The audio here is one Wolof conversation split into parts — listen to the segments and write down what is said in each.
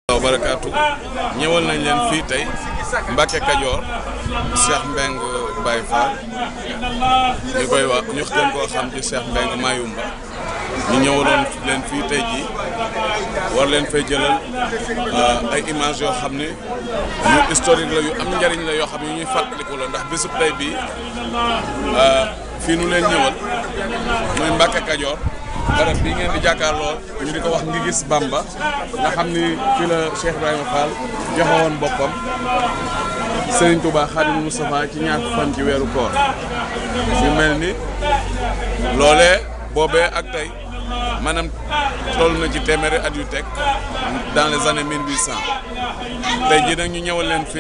waaw barakaatu ñëwal nañ leen fii tey Mbacke Kajoor Cheikh Mbeng Baye Fall ñu koy wax ñu gën koo xam ci Cheikh Mbeng Mayumba ñu ñëwaloon leen fii tey ji war leen fay jëlal ay image yoo xam ne yu historique la yu am njariñ la yoo xam ne yu ñuy fàttaliku la ndax bésub tey bii fii nu leen ñëwal muy Mbacke Kajoor barab bii ngeen di jàkkaarloo ñu di ko wax ngi gis Bamba nga xam ni fii la Cheikh Ibrahima Fall joxe woon boppam Serigne Touba Xaadimu Mustafaa ci ñaar fan ci weeru koor yu mel ni loolee boobee ak tey maanaam toll na ci téeméeri at yu teg dans les années 1800 tey jii nag ñu ñëwal leen fi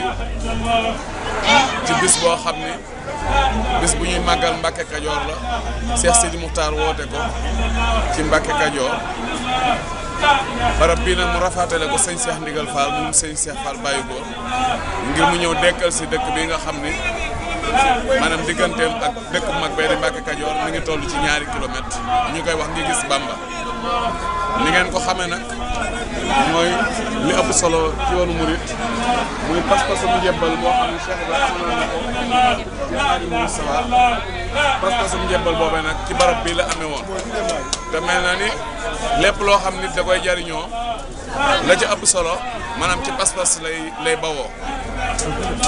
ci bis boo xam ni bis bu ñuy màggal Mbacke Kajoor la Cheikh Sidi Muxtaar woote ko ci Mbacke Kajoor barab bii nag mu rafaatale ko sëñ Cheikh Ndigal Fall moom sëñ Cheikh Fall bàyyi ko ngir mu ñëw dekkal si dëkk bi nga xam ni maanaam digganteem ak dëkk bu mag bee di Mbacke Kajoor mi ngi toll ci 2 kilomètres ñu koy wax ngi gis Bamba ni ngeen ko xamee nag mooy li ëpp solo ci yoonu murit muy pas-pasum njëbbal boo xam ne Cheikh Ibrahima amoon na ko ci Xaadimu Mustafaa pas-pasum njëbbal boobee nag ci barab bii la amee woon te mel na ni lépp loo xam nit da koy jariñoo la ci ëpp solo maanaam ci pas-pas lay bawoo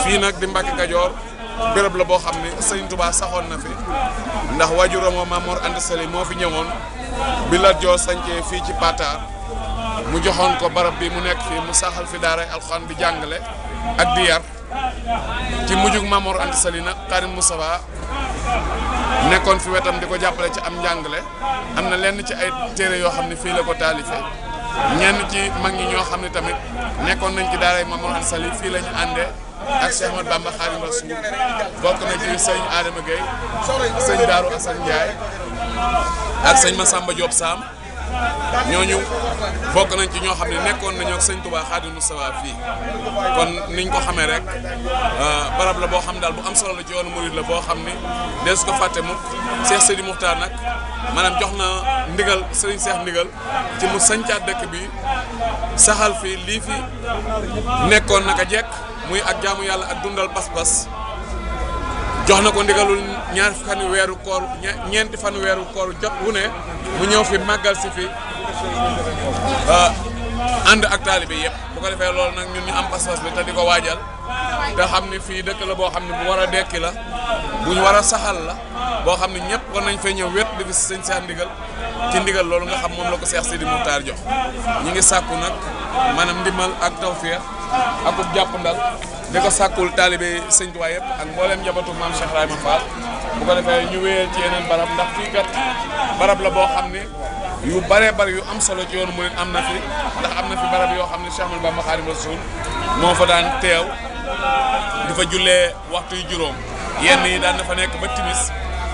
fii nag di Mbacke Kajoor béréb la boo xam ne Sëñ Touba saxoon na fi ndax waajuram Maam Mor Anta Sali moo fi ñëwoon bi Lat Joor sañcee fii ci Pataar mu joxoon ko barab bi mu nekk fii mu saxal fi daaray alxuraan bi jàngale ak di yar ci mujjug Maam Mor Anta Sali nag Xaadimu Mustafaa nekkoon fi wetam di ko jàppale ci am njàngale am na lenn ci ay téere yoo xam ne fii la ko taalifee ñenn ci mag ñi ñoo xam ne tamit nekkoon nañ ci daaray Maam Mor Anta Sali fii la ñu àndee ak Cheikh Ahmadou Bamba Xaadimu Rasuul bokk na ci sëñ Adama Gueye sëñ Daaru Assane Ndiaye ak sëñ Massamba Diop Sam ñooñu bokk nañ ci ñoo xam ne nekkoon nañoo ak sëñ Touba Xaadimu Mustafaa fii kon niñ ko xamee rek barab la boo xam daal bu am solo la ci yoonu murid la boo xam ni dees ko fàtte mukk Cheikh Sidi Muxtaar nag maanaam jox na ndigal Serigne Cheikh ndigal ci mu sañcaat dëkk bi saxal fii lii fi nekkoon naka jekk muy ak jaamu yàlla ak dundal pas-pas jox na ko ndigalul ñeenti fan weeru koor jot wu ne mu ñëw fi màggal si fi ànd ak taalibe yëpp bu ko defee loolu nag ñun ñu am pas-pas bi te di ko waajal te xam ni fii dëkk la boo xam ne bu war a dekki la bu ñu war a saxal la boo xam ne ñëpp war nañ fay ñëw wét di fi sëñ Cheikh ndigal ci ndigal loolu nga xam moom la ko Cheikh Sidi Muxtaar jox ñi ngi sàkku nag maanaam ndimbal ak tawfeex akub jàppandal di ko sàkkul taalibe sëñ Tuubaa yëpp ak mbooleem njabootu maam Cheikh Ibrahima Fall bu ko defee ñu wéyal ci yeneen barab ndax fii kat barab la boo xam ne yu baree bari yu am solo ci yoonu murid am na fi ndax am na fi barab yoo xam ne Cheikh Ahmadou Bamba Xaadimu Rasuul moo fa daan teew di fa jullee waxtu yu juróom yenn yi daan na fa nekk ba timis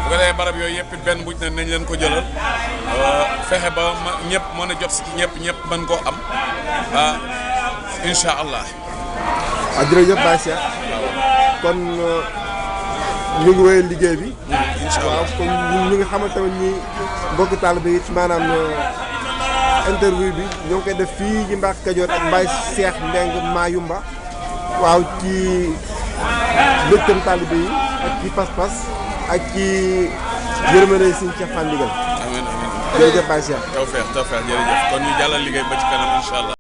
bu ko defee barab yooyu yëpp benn buñ ne nañ leen ko jëlal fexe ba ñëpp mën a jot si ñëpp mën koo am incha allah. jërëjëf Baye Cheikh kon ñu ngi wéyal liggéey bi. incha allah waaw kon ñi nga xamante ne nii mbokki taalibe yi maanaam interview bi ñoo ngi koy def fii ci Mbacke Kajoor ak Baye Cheikh Mbeng Mayumba waaw ci dëkkam taalibe yi ak ci pas-pas ak ci yërmande Sëñ Cheikh Fall ndigal. amiin amiin jërëjëf Baye Cheikh. tawfeex jërëjëf kon ñu jàllal liggéey ba ci kanam incha allah.